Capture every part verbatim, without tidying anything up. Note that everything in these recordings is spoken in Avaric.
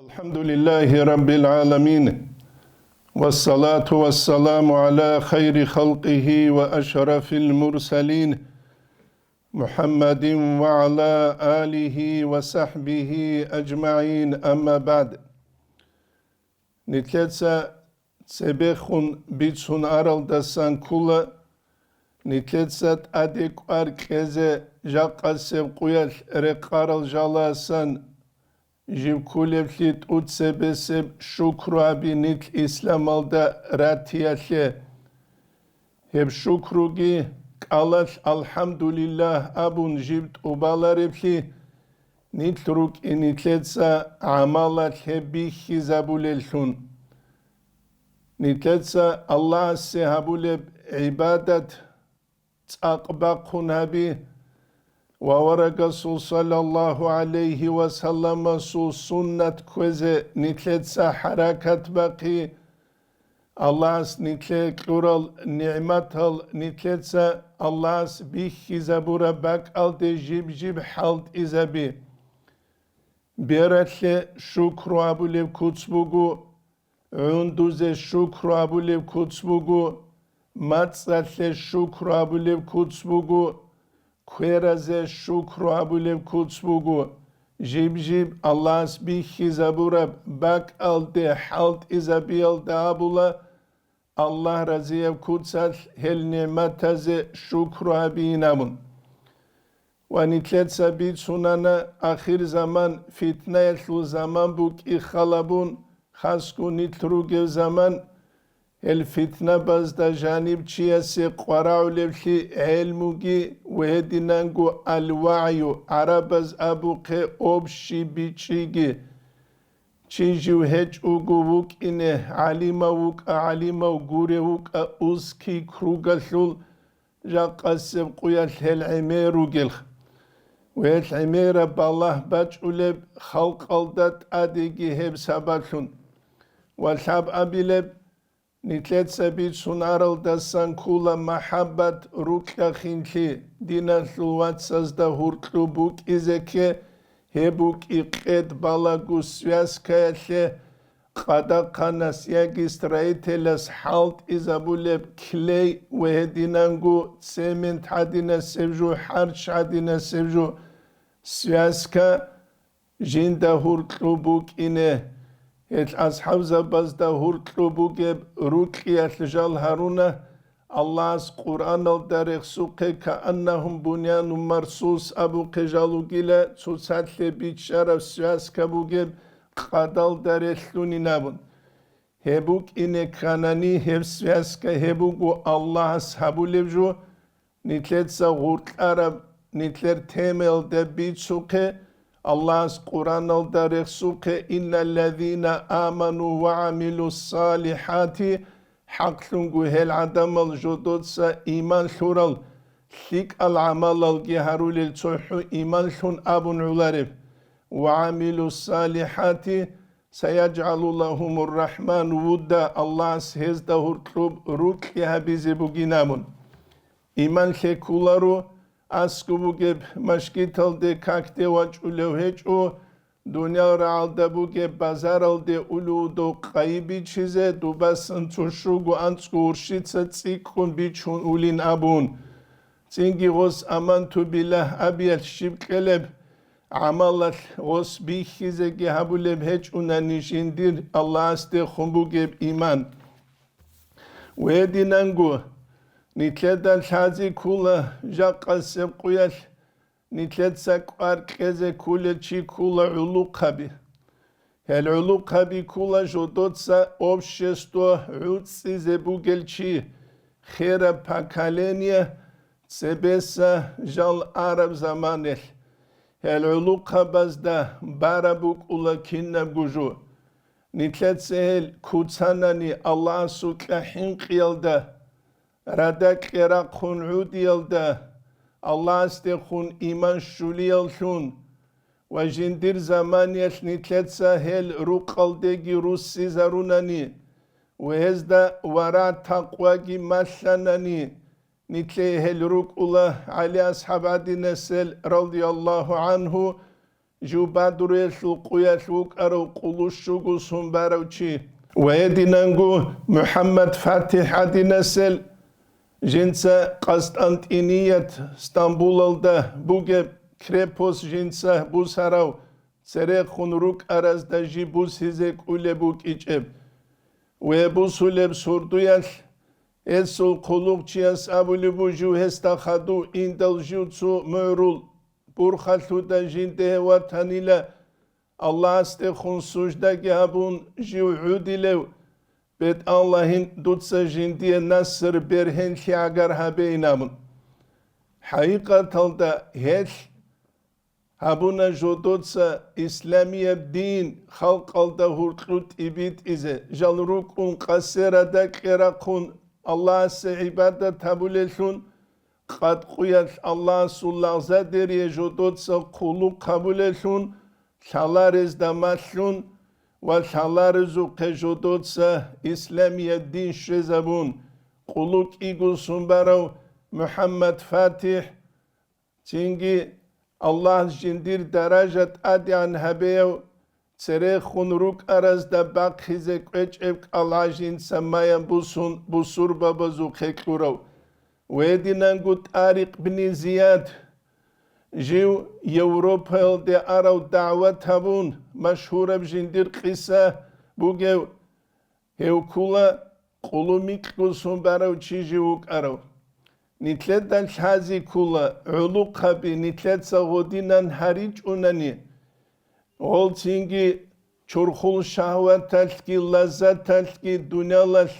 الحمد لله رب العالمين، والصلاة والسلام على خير خلقه وأشرف المرسلين، محمد وعلى آله وصحبه أجمعين، أما بعد. Нилъеца цебехун бицун аралдасан ккола, нилъеца тӀаде кӀвар кьезе жакъасеб къуялъ рекъарал жаласан жиб кколеблъи тӀуцебесеб шукру гьаби нилъ исламалда ратиялъе. Гьеб шукруги кӀалалъ «АлхӀамдулиллагь» абун жиб тӀубалареблъи, нилъ рукӀин нилъеца гӀамалалъ гьеб бихьизабулеллъун. Нилъеца Аллагьасе гьабулеб гӀибадат цӀакъ бахъун гьаби ва аварагасул саллаллагьу гӀалайгьи ва салламасул суннат кквезе нилъеца хӀаракат бахъи, Аллагьас нилъее кьурал нигӀматал нилъеца Аллагьас бихьизабураб бакӀалде жиб-жиб хӀалтӀизаби. Бералъе шукру абулеб куц буго, гӀундузе шукру абулеб куц буго, мацӀалъе шукру абулеб куц буго, кверазе шукру абулеб куц буго, жиб-жиб Аллагьас бихьизабураб бакӀалде хӀалтӀизабиялда абула, Аллагь разияб куцалъ гьел нигӀматазе шукру гьабиин абун. Ва нилъеца бицунана ахирзаман фитнаялъул заман букӀин халабун, хасго нилъ ругев заман, гьел фитнабазда жаниб чиясе къварагӀулеблъи гӀелмуги ва гьединанго аль-вагӀю, гӀарабаз абухъе общий бичӀчӀиги. Чи жив гьечӀого вукӀине, гӀалимав вукӀа, гӀалимав гурев вукӀа, узкий кругалъул жакъасеб къуялъ гьел гӀемер ругелха. Ва гьел гӀемераб балагь бачӀулеб халкъалда тӀадеги гьеб сабаблъун. Ва лъабабилеб, нилъеца бицун аралдасан ккола махӀаббат рукьа-хинлъи, диналъул вацазда гьуркьу букӀизе кке, гьеб букӀи къед балагу связкаялъе, къадахъанас яги строителас хӀалтӀизабулеб клей ва гьединанго цемент гьадинасеб жо, хӀарч гьадинасеб жо, связка, жинда гьуркьу букӀине, гьел асхӀабзабазда гьуркьу бугеб рукьиялъ жал гьаруна, Аллагьас Къуръаналда рехсухъе «Кааннагьум бунянун марсус» абухъе жал вугила, цоцалъе биччараб связка бугеб къадалда релълъунин абун. Гьеб букӀине кканани, гьеб связка гьеб буго Аллагьас гьабулеб жо, нилъеца гъуркьараб нилъер темаялда бицухъе, Аллагьас Къуръаналда рехсухъе: «Инналлазина аману ва гӀамилуссалихӀати», хӀакълъунго гьел гӀадамал жодоца иман лъурал, лъикӀал гӀамалалги гьарулел цохӀо иман лъун абун гӀолареб, «ва гӀамилуссалихӀати», «СаяжгӀалу лагьумур рахӀману вудда», Аллагьас гьезда гьуркьуб рукьи гьабизе бугин абун. Иман лъеккуларо, аскӀоб бугеб машгиталде какде вачӀулев гьечӀо, дуниял рагӀалда бугеб базаралде улев дов къайи бичизе, дубасан цо щуго анцӀго уршица цӀикӀкӀун бичун улин абун. Цинги гъос аманту биллагь абиялъ щиб кьелеб? ГӀамалалъ гъос бихьизеги гьабулеб гьечӀунани жиндир Аллагьасдехун бугеб иман. Гьединанго, нилъеда лъази ккола жакъасеб къуялъ, нилъеца кӀвар кьезе кколел чи ккола гӀулухъаби. Гьел гӀулухъаби ккола жодоца общество гӀуцӀизе бугел чи, хераб поколение, цебеса жал араб заманелъ. Гьел гӀулухъабазда бараб букӀула кинабго жо. Нилъеца гьел куцанани Аллагьасукьа хӀинкъиялда, радакье рахъун гӀудиялда, Аллагьасдехун иман щулияллъун ва жиндир заманиялъ нилъеца гьел рукъалдеги руссизарунани ва гьезда вара-такъваги малъанани, нилъее гьел рукӀула ГӀали асхӀаб гьадинасел, радияллагьу гӀангьу, жив Бадруялъул къуялъ вукӀарав къулущуго сун барав чи. Ва гьединанго МухӀаммад ФатихӀ гӀадинасел жинца Къастантиният, Стамбулалда бугеб крепость жинца бусарав, церехун рукӀаразда жиб бусизе кӀулеб букӀичӀеб. Ве бусулеб сордоялъ гьесул хъулухъчияс абулеб буго, жив гьесда хадув индал жив цо мугӀрул бурхалъуда жинде гьев ватанила, Аллагьасдехун суждаги гьабун жив гӀодилев, бетӀаллагьин дуца жиндие наср бергьенлъи гӀагар гьабейин абун. ХӀакъикъаталда гьелъ гьабуна жодоца исламияб дин халкъалда гьуркьу тӀибитӀизе, жал рукӀун къасе радакье рахъун Аллагьасе гӀибадат гьабулеллъун, къадкъуялъ Аллагьасул лагъзадерие жодоца хъулухъ гьабулеллъун, лъаларезда малъун ва лъаларезухъе жодоца исламияб дин щвезабун, къулу кӀиго сун барав МухӀаммад ФатихӀ, цинги Аллагьас жиндир даража тӀадегӀан гьабеяв, церехун рукӀаразда бахъизе кӀвечӀеб кӀалгӀа жинца майян бусун бусурбабазухъе кьурав, ва гьединанго Тарикъ бни Зияд, жив Европаялде арав, дагӀват гьабун, машгьураб жиндир къиса бугев, гьев ккула къулу микьго сун барав чи жив вукӀарав. Нилъеда лъази ккула, гӀулухъаби нилъеца гъодинан гьаричӀунани, гъолцинги чурхул шагьваталъги лаззаталъги дуниялалъ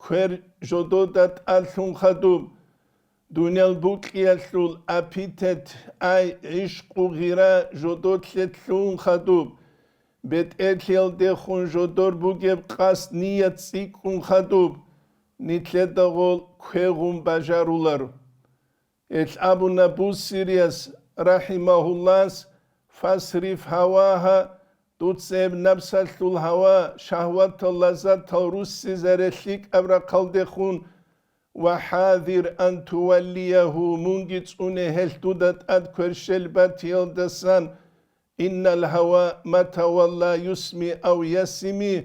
квер жодода тӀалъун хадуб, дуниял букӀиялъул апитет, ай, гӀишкъу гъира жодорлъе лъугьун хадуб, бетӀерлъиялдехун жодор бугеб къасд ният цӀикӀкӀун хадуб, нилъеда гъол квегъун бажаруларо. Гьелъ абуна Бусирияс, рахӀимагьуллагьас: «Фасриф гьавагьа», дуца гьеб напсалъул гьава, шагьватал, лаззатал руссизаре лъикӀаб рахъалдехун, «ва хӀазир ан туваллиягьу», мунги цӀуне гьелъ дуда тӀад кверщел батиялдасан, «иннал гьава ма тавалла юсми ав ясими»,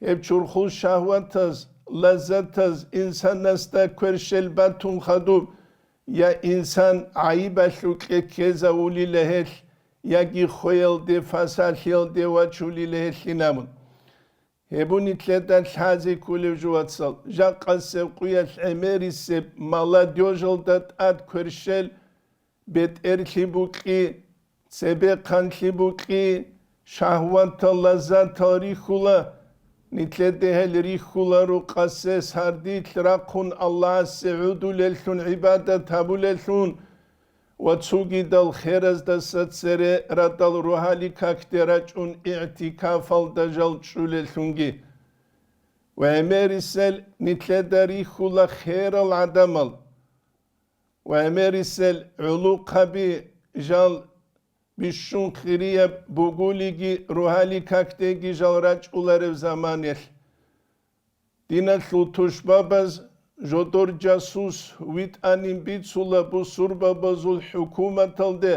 гьеб чурхул шагьватаз, лаззатаз инсанасда кверщел батун хадуб, я инсан гӀайибалъукье ккезавулила гьелъ, яги хвеялде, фасалъиялде вачулила гьелъин абун. Гьебуни нилъеда лъази кколев жо, вацал, жакъасеб къуялъ гӀемерисеб молодёжалда тӀад кверщел, бетӀерлъи букьи, цебехъанлъи букьи, шагьватал, лаззатал рихьула, нилъеда гьел рихьуларо къасес гьардилъ рахъун Аллагьасе гӀодулеллъун, гӀибадат гьабулеллъун ва цогидал хераздаса цере радал рогьалил какде рачӀун игӀтикафалда жал чӀулеллъунги. Ва гӀемерисел нилъеда рихьула херал гӀадамал. Ва гӀемерисел гӀулухъаби жал бищун хирияб бугулиги, рогьалил какдеги жал рачӀуларев заманалъ. Диналъул тушбабаз жодор жасус витӀанин бицула бусурбабазул хӀукуматалде,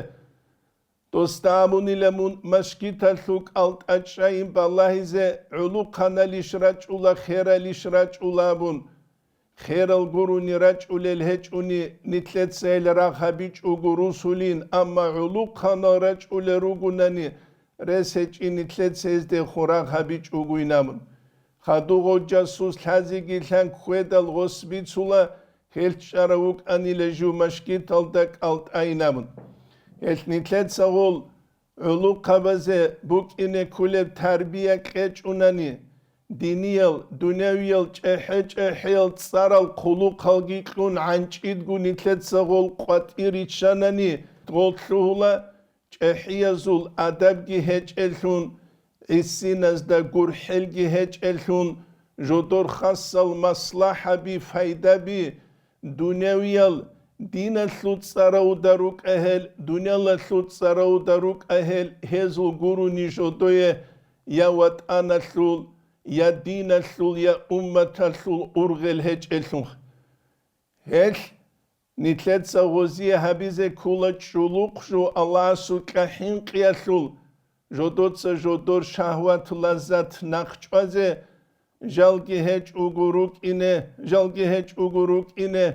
досда абунила мун машгиталъул кӀалтӀа чӀайин балагьизе гӀулухъаналищ рачӀула, хералищ рачӀула абун. Херал гурони рачӀулел гьечӀони, нилъеца гьел рагъ гьабичӀого русулин, амма гӀулухъанал рачӀулел ругонани, рес гьечӀин нилъеца гьездехун рагъ гьабичӀогойин абун. Хадув гъов жасус лъазеги лъан ккведал гъос бицула, гьел чӀарав вукӀанила жив машгиталда кӀалтӀайин абун. Гьелъ нилъеца гъол гӀулухъабазе букӀине кколеб тарбия кьечӀунани, диниял, дунявиял чӀехӀе-чӀехӀиял цӀарал хъулухъалги кьун гӀанчӀидго нилъеца гъол къватӀир риччанани, гъол лъугьула чӀехӀиязул адабги гьечӀеллъун, гӀисиназда гурхӀелги гьечӀеллъун, жодор хасал маслахӀаби, файдаби, дунявиял, диналъул цӀаравда рукӀа гьел, дуниялалъул цӀаравда рукӀа гьел, гьезул гурони жодое я ватӀаналъул, я диналъул, я умматалъул ургъел гьечӀеллъун. Гьелъ Нилъеца гъозие гьабизе ккола чӀулухъ жо Аллагьасукьа хӀинкъиялъул, жодоца жодор шагьват-лаззат нахъчӀвазе, жалги гьечӀого рукӀине, жалги гьечӀого рукӀине,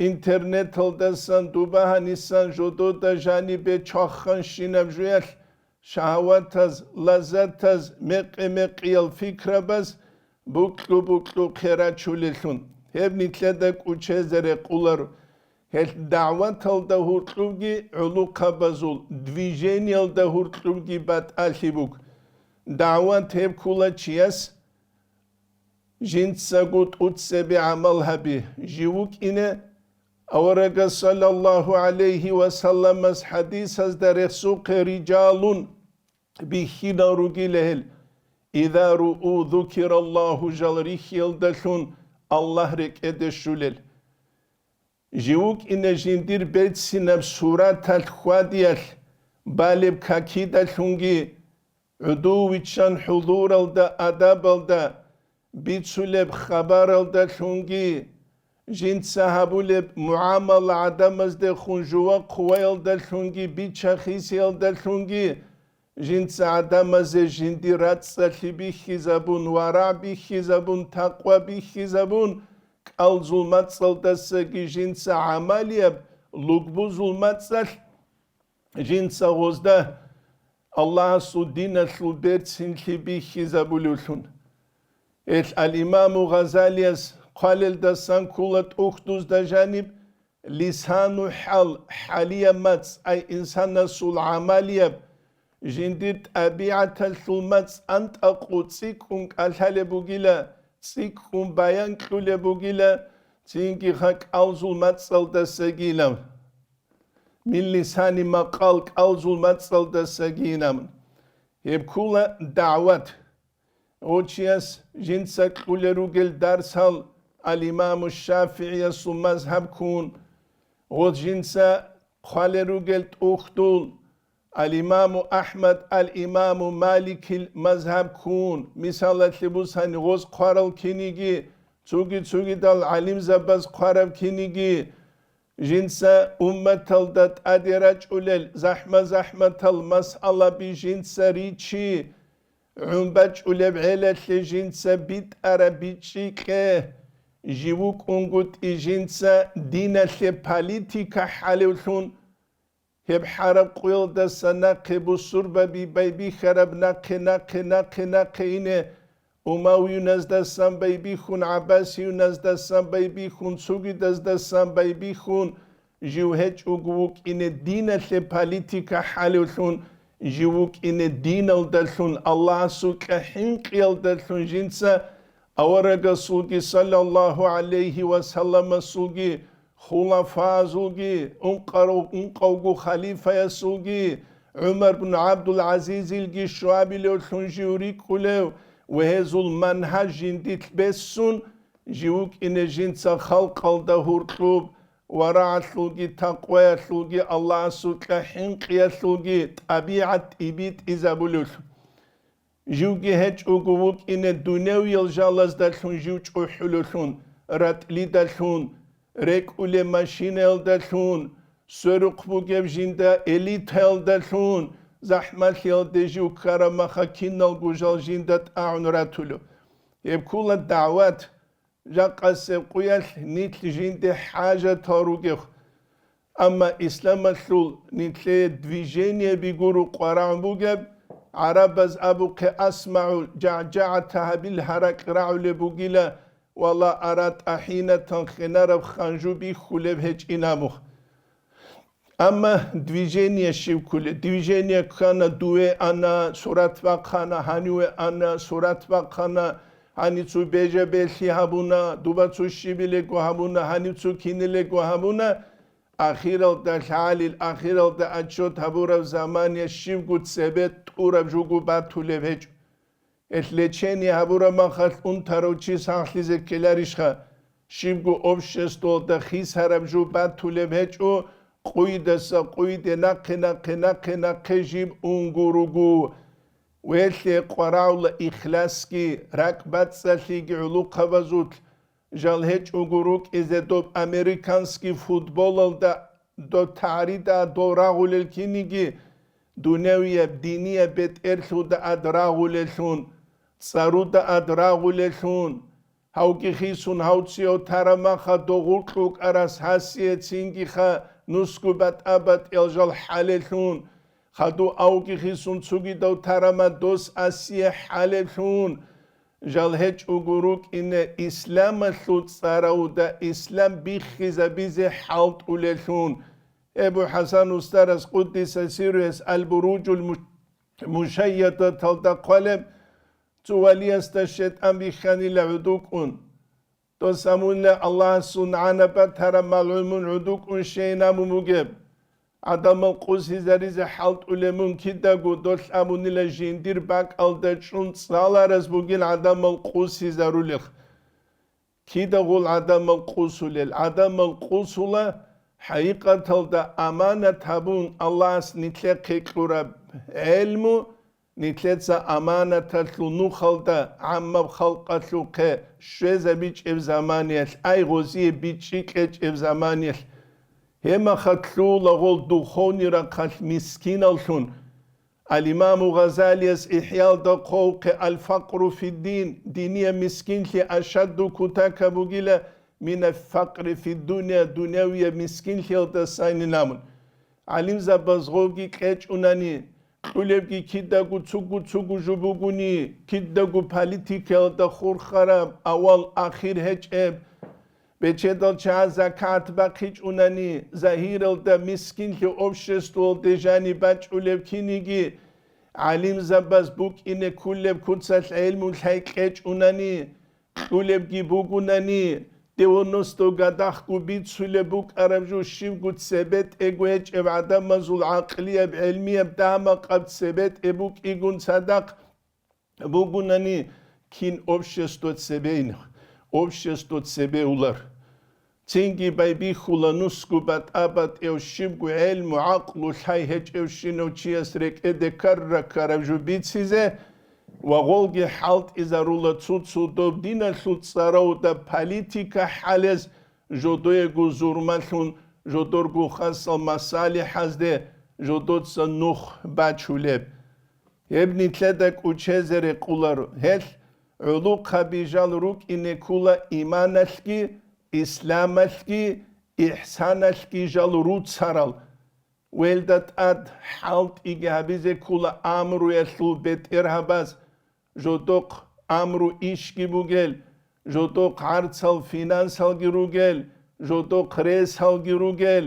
интернеталдасан дуба гьанисан жодода жанибе чвахханщинаб жуялъ, шагьаватаз, лаззатаз, мекъи-мекъиял фикрабаз букьу-букьухъе рачулеллъун, гьеб нилъеда кӀучезе рекъоларо. Гьелъ дагӀваталда гьуркьубги гӀулухъабазул, движениялда гьуркьубги батӀалъи буго. ДагӀват гьеб ккола чияс жинцаго тӀуцебе гӀамал гьаби, жив вукӀине, аварагас саллаллагьу гӀалайгьи ва салламас хӀадисазда рехсухъе: «Рижалун», бихьинал ругила гьел, «иза руу зукираллагьу», жал рихьиялдалъун Аллагь рекӀеде щулел. Жив вукӀине жиндир берцинаб сураталъ хьвадиялъ балеб какидалъунги, гӀодов виччан хӀузуралда, адабалда, бицулеб хабаралдалъунги, жинца гьабулеб мугӀамала гӀадамаздехун жува-хъуваялдалъунги, бича-хисиялдалъунги, жинца гӀадамазе жиндир рацӀцӀалъи бихьизабун, варагӀ бихьизабун, такъва бихьизабун, кӀалзул мацӀалдасаги жинца гӀамалияб, лугбузул мацӀалъ жинца гъозда Аллагьасул диналъул берцинлъи бихьизабулевлъун. Гьелъ ал-Имаму Гъазалияс хъвалелдасан ккола тӀухьдузда жаниб, лисану хӀал, хӀалияб мацӀ, ай инсанасул гӀамалияб, жиндир тӀабигӀаталъул мацӀ антӀакъу цӀикӀкӀун кӀалъалеб бугила, цӀикӀкӀун баян кьулеб бугила, цинги ха кӀалзул мацӀалдасагилан. Мин лисани макъал, кӀалзул мацӀалдасагилан. Гьеб ккола дагӀват. Гъочияс жинца кьулел ругел дарсал ал-Имаму ШафигӀиясул мазгьаб ккун, гъоз жинца хъвалел ругел тӀухьдул ал-Имаму АхӀмад, ал-Имаму Маликил мазгьаб ккун, мисалалъе бусани, гъоз хъварал киниги, цуги-цугидал гӀалимзабаз хъвараб киниги, жинца умматалда тӀаде рачӀулел захӀма-захӀматал масъалаби жинца ричи, гӀун бачӀулеб гӀелалъе жинца битӀараб бичӀчӀи кье, жив вукӀунгутӀи жинца диналъе политика хӀалевлъун, гьеб хӀараб къуялдаса нахъе бусурбаби байбихьараб, нахъе, нахъе, нахъе, нахъе ине, умавиюназдасан байбихьун, гӀаббасиюназдасан байбихьун, цугидаздасан байбихьун, жив гьечӀого вукӀине диналъе политика хӀалевлъун, жив вукӀине диналдалъун, Аллагьасукьа хӀинкъиялдалъун жинца аварагасулги, саллаллагьу гӀалайгьи ва салламасулги, хулафазулги, ункъарав-, ункъавго халифаясулги, ГӀумар бун ГӀабдул-ГӀазизилги щуабилевлъун жив рикӀкӀулев ва гьезул манхӀаж жиндилъ бессун, жив вукӀине жинца халкъалда гьуркьуб, варагӀалъулги, такъваялъулги, Аллагьасукьа хӀинкъиялъулги тӀабигӀат тӀибитӀизабулевлъун. Живги гьечӀого вукӀине дуневиял жалаздалъун жив чӀухӀулевлъун, ратӀлидалъун, рекӀулеб машинаялдалъун, сверухъ бугеб жинда элитаялдалъун, захӀмалъиялде жив ккараб маха киналго жал жинда тӀагӀун ратулев. Гьеб ккола дагӀват. Жакъасеб къуялъ нилъ жинде хӀажатал ругев. Амма исламалъул нилъее движениеби гуро къварагӀун бугеб, гӀарабаз абухъе: «АсмагӀу жагӀжагӀата гьабил гьаракь рагӀулеб бугила, ва ла ара тӀагьинатан хинараб ханжу бихьулеб гьечӀин абухъ». Амма движение щиб кколеб? Движение ккана, дуве ана, сурат бахъана, гьаниве ана, сурат бахъана, гьанив цо бежа-белъи гьабуна, дуба цо щибилего гьабуна, гьанив цо кинилего гьабуна, ахиралда лъалил, ахиралда отчет гьабураб заман я щибго цебе тӀураб жуго батулеб гьечӀо. Гьелъ лечение гьабураб махалъ унтарав чи сахлъизе ккеларищха? Щибго обществоялда хисараб жо батулеб гьечӀо, къуйдаса къуйде, нахъе-нахъе, нахъе-нахъе жиб унго руго. Велъе къварагӀула ихласги, ракӀбацӀцӀалъиги гӀулухъабазулъ, Жал гьечӀого рукӀизе доб американский футболалда, доб тагӀрида дол рагъулел киниги, дуневияб, динияб бетӀерлъуда ад рагъулеллъун, цӀаруда ад рагъулеллъун, гьавги хисун гьав цияв тарамаха догъуркьукӀарас гьасие цингиха нусгу батӀа-батӀиял жал хӀалеллъун, хадув авги хисун цугидав тарама дос асие хӀалеллъун, жал гьечӀого рукӀине исламалъул цӀаравда ислам биххизабизе хӀалтӀулеллъун. Эбу ХӀасан устарас къуддиса сирругьу аль-Буружул муш-, мушайядаталда хъвалеб, цо валиясда шайтӀан бихханила гӀудукӀун. Дос амунила Аллагьасул нагӀана батараб малгӀун мун гӀудукӀун щейин абун бугеб. ГӀадамал къусизаризе хӀалтӀулеб мун кидаго долъ абунила жиндир бакӀалда чӀун цӀалараз бугин гӀадамал къусизарулел. Кидагъул гӀадамал къусулел? ГӀадамал къусула, хӀакъикъаталда аманат гьабун Аллагьас нилъехъе кьураб гӀелму, нилъеца аманаталъул нухалда гӀаммаб халкъалъухъе щвезабичӀеб заманиялъ, ай гъозие бичӀчӀи кьечӀеб заманиялъ, гьемахъа лъугьула гъол духовный рахъалъ мискиналлъун. Ал-Имаму Гъазалияс ИхӀялда хъвавухъе: «Аль-факъру фиддин», динияб мискинлъи ашадду кутака бугила, «мина факъри фиддуния», дунявияб мискинлъиялдасайин абун. ГӀалимзабаз гъовги кьечӀунани, кьулебги кидаго цугу-цугу жо бугони, кидаго политикаялда хурхараб, авал-ахир гьечӀеб, бечедал чагӀаз закат бахъичӀунани, загьиралда мискинлъи обществоялде жаниб бачӀулеб киниги, гӀалимзабаз букӀине кколеб куцалъ гӀелму лъай кьечӀунани, кьулебги бугунани, девяносто годахъго бицулеб букӀараб жо щибго цебетӀего гьечӀеб гӀадамазул гӀакълияб, гӀелмияб дамакъаб цебетӀе букӀигун цадахъ бугунани, кин общество цебейин, общество цебеулар. Цинги байбихьула нусгу батӀа-батӀияв щибго гӀелму-гӀакълу лъай гьечӀевщинав чияс рекӀеде ккара-ккараб жо бицизе ва гъолги хӀалтӀизарула цо-цо доб диналъул цӀаравда политика хӀалез, жодоего зурмалъун, жодорго хасал масалихӀазде жодоца нух бачулеб. Гьеб нилъеда кӀучезе рекъоларо. Гьелъ гӀолохъаби жал рукӀине ккола иманалъги, исламалъги, ихӀсаналъги жал руцарал. Велда тӀад хӀалтӀиги гьабизе ккола амруялъул бетӀергьабаз, жодохъ амру ишги бугел, жодохъ гӀарцал финансалги ругел, жодохъ ресалги ругел,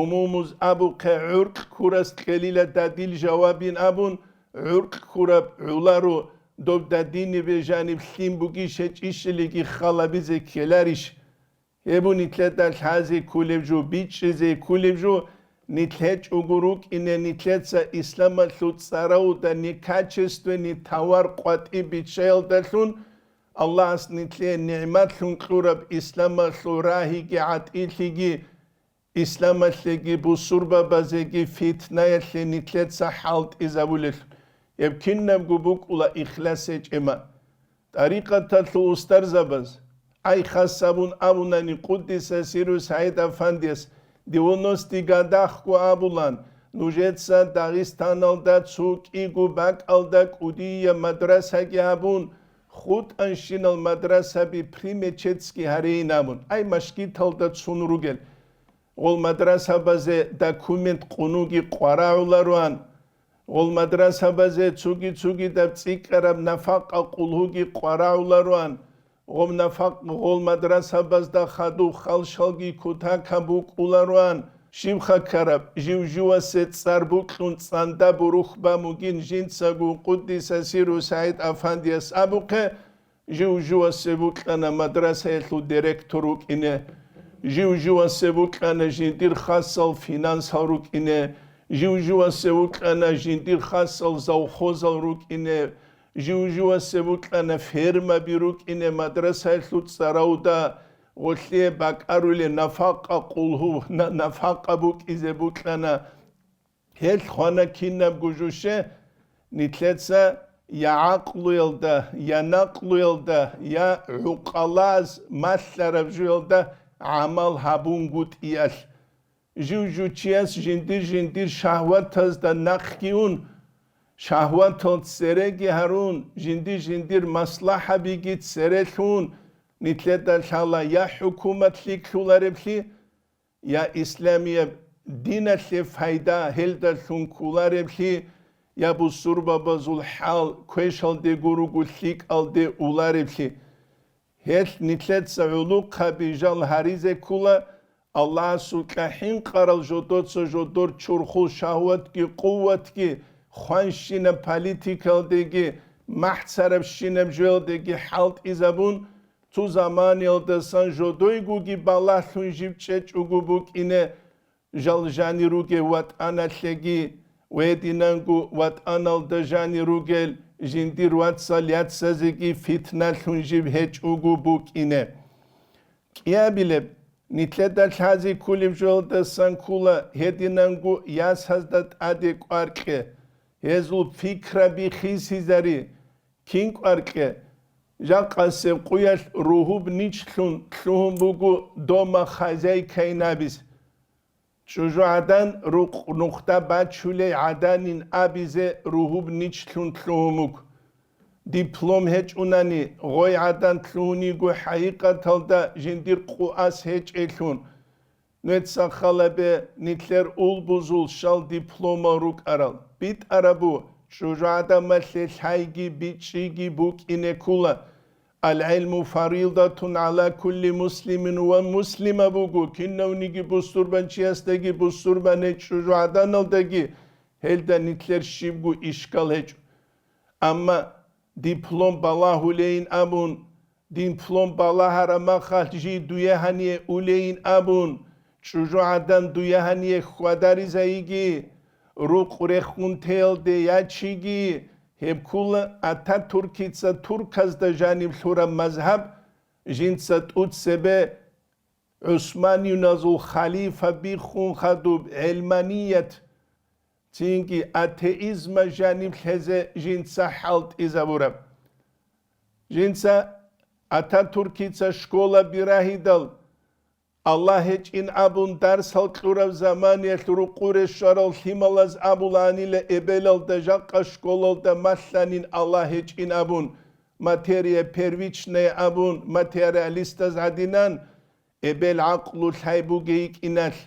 умумуз абухъе гӀуркь ккурас кьелила дадил жавабин абун, гӀуркь ккураб гӀоларо, доб дадинибе жаниб лъим бугищ гьечӀищилиги халабизе ккеларищ? Гьеб нилъеда лъазе кколеб жо, бичӀчӀизе кколеб жо, нилъ гьечӀого рукӀине нилъеца исламалъул цӀаравда некачественный товар къватӀиб биччаялдалъун, Аллагьас нилъее нигӀматлъун кьураб исламалъул рагьиги гӀатӀилъиги, исламалъеги бусурбабазеги фитнаялъе нилъеца хӀалтӀизабулелъун. Гьеб кинабго букӀула ихлас гьечӀеб ман. ТӀарикъаталъул устарзабаз, ай хас гьабун абунани, къуддиса сирругьу СагӀид Афандияс, девяностый годахъго абулан, нужеца Дагъистаналда цо кӀиго бакӀалда кӀудияб мадрасаги гьабун, хутӀанщинал мадрасаби при мечетьски гьарейин абун, ай машгиталда цун ругел. Гъол мадрасабазе документ къунуги къварагӀулароан, гъол мадрасабазе цуги-цугидаб цӀикӀкӀараб нафакъа къулгьуги къварагӀулароан, гъол нафакъ-, гъол мадрасабазда хадуб халшалги кутакаб букӀулароан, щибха ккараб, жив-живасе цӀар букьун цӀанда бурухь бамугин жинцаго къуддиса сирругьу СагӀид Афандияс абухъе, жив-живасе букьана мадрасаялъул директор вукӀине, жив-живасе букьана жиндир хасал финансал рукӀине, жив-живасе букьана жиндир хасал завхозал рукӀине, жив-живасе букьана фермаби рукӀине мадрасаялъул цӀаравда, гъолъие бакӀаруле нафакъа къулгьу-, на-, нафакъа букӀизе букьана. Гьелъ хвана кинабго жуще, нилъеца я гӀакълуялда, я накълуялда, я гӀукъалаз малъараб жоялда гӀамал гьабунгутӀиялъ. Жив-жив чияс жиндир-жиндир шагьватазда нахъги ун, шагьватал цереги гьарун, жиндир-жиндир маслахӀабиги церелъун, нилъеда лъала я хӀукумат лъикӀлъулареблъи, я исламияб диналъе пайда гьелдалъун кколареблъи, я бусурбабазул хӀал квешалде гуруго лъикӀалде улареблъи. Гьелъ нилъеца гӀулухъаби жал гьаризе ккола, Аллагьасукьа хӀинкъарал жодоца жодор чурхул шагьватги къуватги, хванщинаб политикалдеги, махӀцарабщинаб жоялдеги хӀалтӀизабун, цо заманиялдасан жодойгоги балагьлъун жиб чӀечӀого букӀине, жал жанир ругев ватӀаналъеги, ва гьединанго ватӀаналда жанир ругел жиндир вацал яцазеги фитналъун жиб гьечӀого букӀине. КӀиабилеб, нилъеда лъази кколеб жоялдасан ккола гьединанго ясазда тӀаде кӀваркье, гьезул пикраби хисизари. Кин кӀваркье? Жакъасеб къуялъ ругьуб ничлъун лъугьун буго дома хозяйкайин абизе. ЧӀужугӀадан рукъ нухда бачулей гӀаданин абизе ругьуб ничлъун лъугьун буго. Диплом гьечӀунани, гъой гӀадан лъугьун йиго хӀакъикъаталда жиндир къуас гьечӀелъун. Нуеца халабе нилъер улбузул щал дипломал рукӀарал. БитӀарабу, чӀужугӀадамалъе лъайги бичӀчӀиги букӀине ккола. Ал-гӀилму фаридатун гӀала кулли муслимин ва муслима буго, кинавниги бусурбанчиясдаги бусурбаней чӀужугӀаданалдаги гьелда нилъер щибго ишкал гьечӀо. Амма диплом балагьулейин абун, диплом балагьараб махалъ жий дуе гьание улейин абун, чӀужугӀадан дуе гьание хьвадаризайиги, рукъ рехун теялде ячиги, гьеб ккола Ататуркица турказда жаниб лъураб мазгьаб, жинца тӀуцебе ГӀусманиюназул халифа биххун хадуб гӀелманият, цинги атеизма жаниб лъезе жинца хӀалтӀизабураб. Жинца Ататуркица школа бирагьидал, Аллагь гьечӀин абун дарсал кьураб заманиялъ рукъуре щварал лъималаз абулаанила эбелалда жакъа школалда малъанин Аллагь гьечӀин абун, материя первичная абун, материалистаз гӀадинан, эбел гӀакълу лъай бугей йикӀиналъ,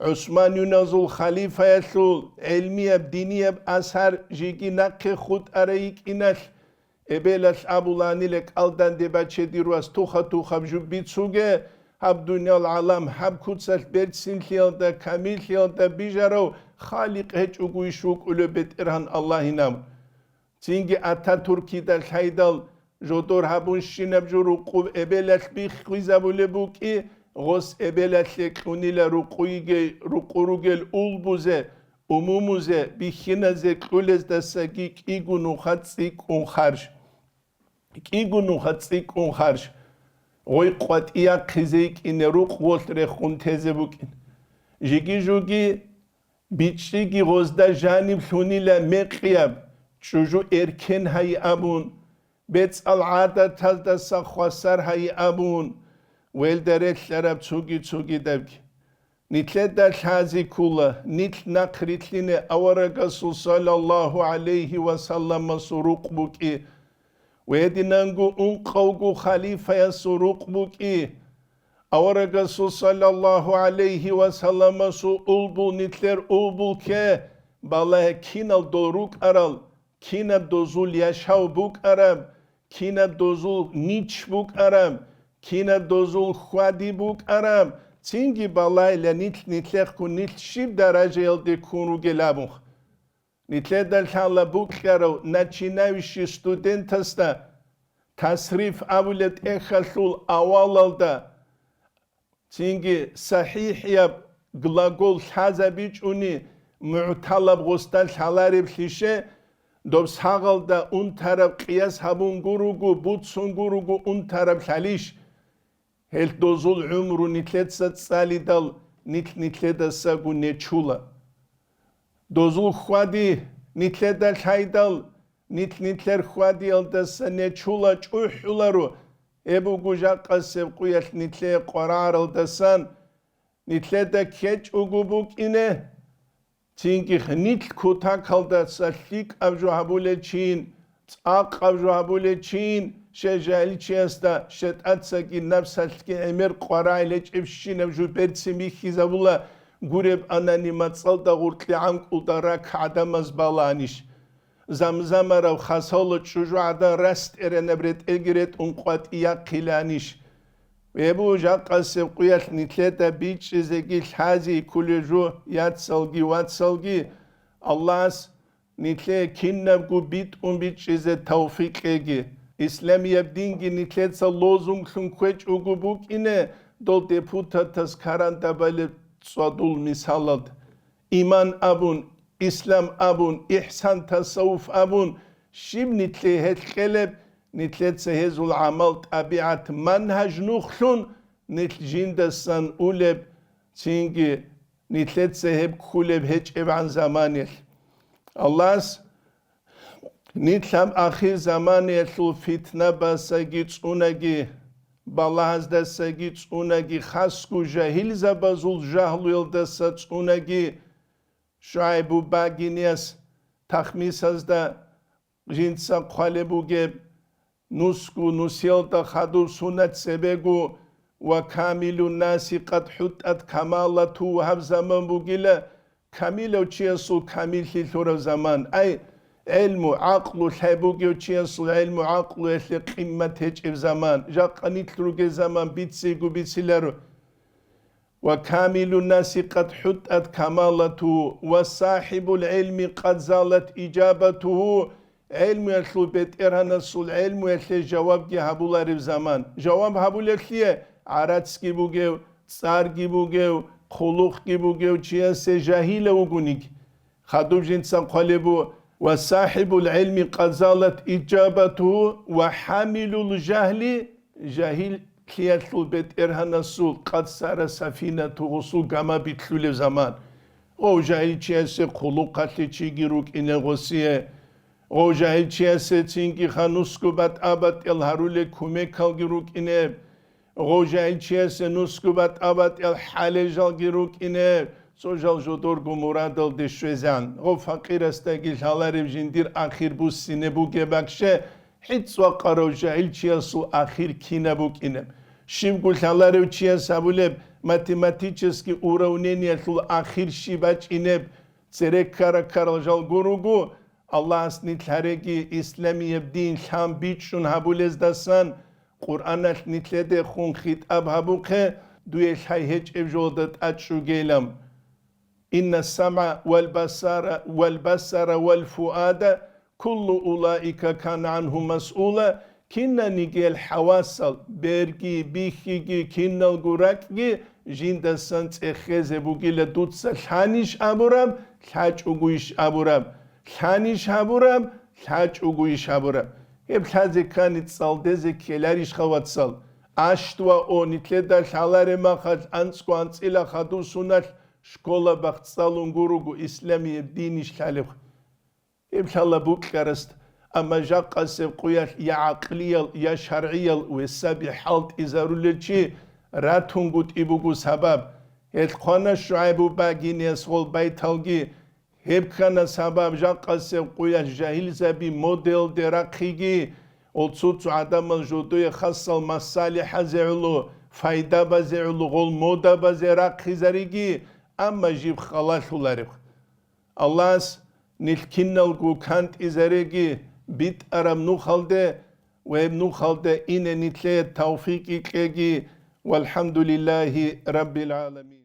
ГӀусманиюназул халифаялъул гӀелмияб динияб асар жеги нахъе хутӀарай йикӀиналъ, эбелалъ абулаанила кӀалданде баче дир вас, туха-тухаб жуб бицуге, гьаб дуниял гӀалам, гьаб куцалъ берцинлъиялда, камиллъиялда бижарав Халикъ гьечӀого иш вукӀулев БетӀергьан Аллагьин абун. Цинги Ататуркида лъайдал, жодор гьабунщинаб жо рукъуб эбелалъ биххизабулеб букӀи, гъос эбелалъе кьунила рукъуйги-, рукъу ругел улбузе, умумузе, бихьиназе кьулездасаги кӀиго нуха цӀикӀкӀун харж. КӀиго нуха цӀикӀкӀун харж. Гъой къватӀияхъизе йикӀине рукъ волъ рехун тезе букӀин. Жиги-жуги БичӀчӀиги гъозда жаниб лъунила мекъияб, чӀужу эркен гьайи абун, бецӀал гӀадатаздаса хвасар гьайи абун, велда релълъараб цуги-цугидабги. Нилъеда лъази ккула, нилъ нахърилълъине аварагасул саллаллагьу гӀалайгьи ва салламасул рукъ букӀи. Ва гьединанго ункъавго халифаясул рукъ букӀи. Аварагасул саллаллагьу гӀалайгьи ва салламасул улбул нилъер улбул кке, балагье кинал дол рукӀарал, кинаб дозул яшав букӀараб, кинаб дозул нич букӀараб, кинаб дозул хьвади букӀараб, цинги балайла нилъ нилъехъго нилъ щиб даражаялде ккун ругел абун. Нилъеда лъала букьарав начинающий студентасда тасриф абулеб тӀехьалъул авалалда, цинги сахӀихӀияб глагол лъазабичӀони мугӀталаб гъосда лъалареблъище, доб сагъалда унтараб къияс гьабун гуруго, буцун гуруго унтараб лъалищ? Гьел дозул гӀумру нилъеца цӀалидал, нилъ нилъедасаго нечула. Дозул хьвади нилъеда лъайдал, нилъ-нилъер хьвадиялдаса нечула чӀухӀуларо, гьеб буго жакъасеб къуялъ нилъее къварагӀаралдасан, нилъеда ккечӀого букӀине. Цинги нилъ кутакалдаса лъикӀаб жо гьабулел чин, цӀакъаб жо гьабулел чин, щай жагьилчиясда шайтӀацаги напсалъги гӀемер къварагӀел гьечӀебщинаб жо берцин бихьизабула, гуреб анани мацӀалда гъуркьи гӀанкӀулда ракӀ гӀадамаз баланищ? Замзамарав хасавла чӀужугӀадан рас тӀеренаб ретӀелги ретӀун къватӀи яхъиланищ? Гьеб жакъасеб къуялъ нилъеда бичӀчӀизеги лъази кколел жо, яцалги вацалги, Аллагьас нилъее кинабго битӀун бичӀчӀизе тавфикъ кьеги. Исламияб динги нилъеца лозунглъун кквечӀого букӀине, дол депутатас карандабалеб цӀвадул мисалалда. Иман абун, ислам абун, ихсан тасаввуф абун, щиб нилъее гьелъ кьелеб, нилъеца гьезул гӀамал-тӀабигӀат, манхӀаж нухлъун, нилъ жиндасан улеб, цинги нилъеца гьеб кколеб гьечӀебгӀан заманиялъ. Аллагьас нилъ гьаб ахир заманиялъул фитнабасаги цӀунаги, балагьаздасаги цӀунаги, хасго жагьилзабазул жагьлуялдаса цӀунаги, ШугӀайбу багинияс тахмисазда жинца хъвалеб бугеб, нусго нусиялда хадуб сунат цебего ва камилу наси къад хӀутӀат камалату гьаб заман бугила, камилав чиясул камиллъи лъурав заман, ай, гӀелму, гӀакълу лъай бугев чиясул гӀелму, гӀакълуялъе къиммат гьечӀеб заман, жакъа нилъ ругел заман бицейго бициларо. Ва камилу наси къад хӀутӀат камалату, ва сахибул гӀилми къад залат ижабату, гӀелмуялъул бетӀергьанасул гӀелмуялъе жавабги гьабуларев заман. Жаваб гьабулевлъие гӀарацги бугев, цӀарги бугев, хъулухъги бугев чиясе жагьилав вугониги. Хадуб жинца хъвалеб бу, ва сахибул гӀилми къад залат ижабату, ва хӀамилул жагьли, жагьиллъиялъул бетӀергьанасул къад сара сафинату гъусул гама битлъулев заман. Гъов жагьилчиясе хъулухъалъе чиги рукӀине гъосие, гъов жагьилчиясе цинги ханусго батӀа-батӀиял гьарулел кумекалги рукӀине, гъов жагьилчиясе нусго батӀа-батӀиял хӀалел жалги рукӀине, цо жал жодорго мурадалде щвезан, гъов факъирасдаги лъаларев жиндир ахир буссине бугеб бакӀ, гьицӀ вакъарав жагьилчиясул ахир кинаб букӀинеб? Щибго лъаларев чияс гьабулеб математический уравнениялъул ахир щиб бачӀинеб? Цере ккара-ккарал жал гуруго, Аллагьас нилъ гьареги исламияб дин лъан бичӀчӀун гьабулездасан, Къуръаналъ нилъеде хун хитӀаб гьабухъе, дуе лъай гьечӀеб жолда тӀад чӀугейилан. Инна самгӀа вал басара, вал басара вал фуада, куллу улаика кана гӀангьу масъула, кинанигел хӀавасал, берги, бихьиги, киналго ракӀги жиндасан цӀехезе бугила дуца лъанищ абураб, лъачӀогойищ абураб, лъанищ гьабураб, лъачӀогойищ гьабураб. Гьеб лъазе ккани цӀалдезе ккеларищха, вацал? Ащ ва о, нилъеда лъаларе махалъ анцӀго анцӀила хадусуналъ школа бахцӀалун гуруго, исламияб динищ лъалеб. Гьеб лъала букьарасда, амма жакъасеб къуялъ я гӀакълиял, я шаргӀиял весаби хӀалтӀизарулел чи ратунгутӀи буго сабаб. Гьелъ хъвана ШугӀайбу багинияс гъол байталги, гьеб ккана сабаб жакъасеб къуялъ жагьилзаби моделде рахъиги, гъол цо-цо гӀадамал жодое хасал масалихӀазе гӀоло, файда базе гӀоло гъол мода базе рахъизариги, амма жиб халалъулареб. Аллагьас нилъ киналго кантӀизареги битӀараб нухалде ва гьеб нухалде ине нилъее тавфикъги кьеги. ВалхӀамдулиллагьи раббил гӀаламин.